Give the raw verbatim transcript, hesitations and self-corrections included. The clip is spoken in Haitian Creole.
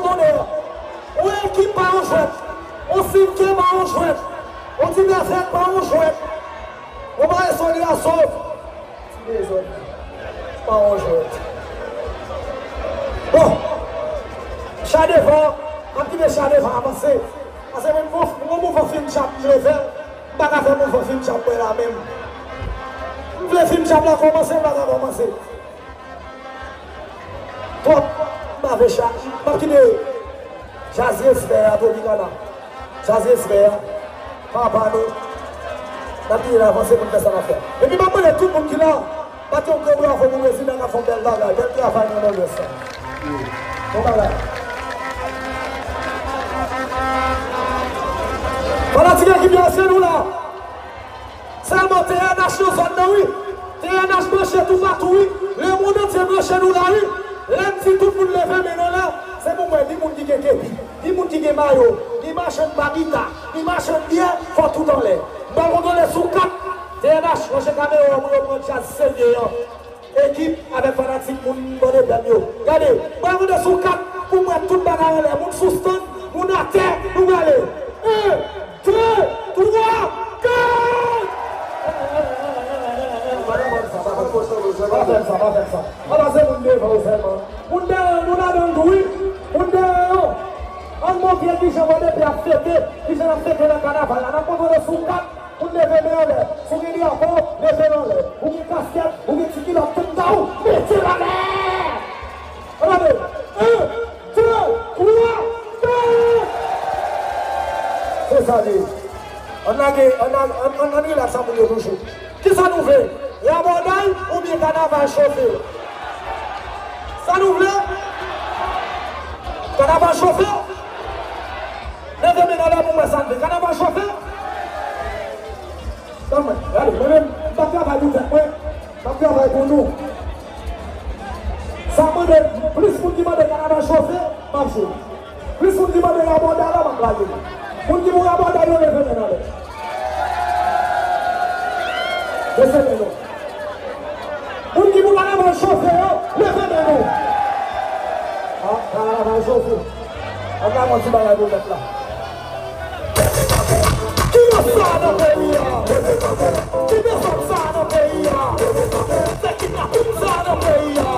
Yon ekip pa yon jwèt. Yon sinke pa yon jwèt. Yon ti bèfèt pa yon jwèt. Yon bagay sòlid asò. Ti dezòd. Pa yon jwèt. Bon. Cha devan. M ap kite cha devan avanse. Pase mwen, mwen, mwen, mwen fin tchap leve. M pa ka fè mouvman fim tchap mwen la menm. M vle fim tchap la kòmanse, m pa ka kòmanse. Twòp, m pa vle cha, m ap kite Jazz Respè a, Tropicana. Jazz Respè a, papa nou. N ap kite l avanse pou n fè sa n ap fè. Epi m ap mande tout moun ki la, Bat yon gwo bravo pou prezidan k ap fè yon bèl bagay, bèl travay nan nòdès la. Bon bagay. Fanatik ekip yo, èske nou la? Sèlman T N H nan zòn nan, wi. T N H branche toupatou, wi. Lemonn antye branche nou la, wi. Lè m di tout moun leve men nou la, se pou mwen, ni moun ki gen kepi, ni moun ki gen mayo, ni machann babita, ni machann byè, fò tout anlè. M pral kontwole sou kat. T N H, ranche kamera w pou yo pran djaz serye an. Ekip avèk fanatik moun bò de bèm yo. Gade, mwen mande sou kat pou m wè tout bagay anlè. Moun sou stand, moun atè, nou prale. En, de, twa, kat! Pa fè m sa, pa fè m sa. Pa fè m sa, pa fè m sa. Anba se moun devan yo sèlman. Moun dèyè, nou ladan l tou, wi. Moun dèyè yo. Ann montre kijan bò de bèm ap fete, kijan n ap fete nan kanaval la. N ap montre sou kat. Moun leve men anlè. Si w gen drapo, leve l anlè. Ou gen kaskèt, ou gen ti kilòt, tout ta ou, mete l anlè! Ann tande! En, de, twa, kat! Se sa li ye. Ann lage, ann, ann, ann, ann rilaks ak moun yo toujou. Kisa nou vle? Rabòday oubyen kanaval chofe? Sa nou vle? Kanaval chofe? Leve men n anlè pou m wè sa n vle. Kanaval chofe? Tann mwen, gade, mwen menm, m pa travay pou tèt mwen, m ap travay pou nou. Sa mande, plis moun ki mande kanaval chofe, m ap jwe. Plis moun ki mande rabòday la, m ap lage. Moun ki pou rabòday yo, leve men n anlè. Leve men nou. Moun ki pou kanaval chofe yo, leve men nou. Ah, kanaval chofe. Ann lage yon ti bagay pou mèt la. Ki dezòd sa nan peyi a? Ki dezòd sa nan peyi a? Se kidnapin sa nan peyi a?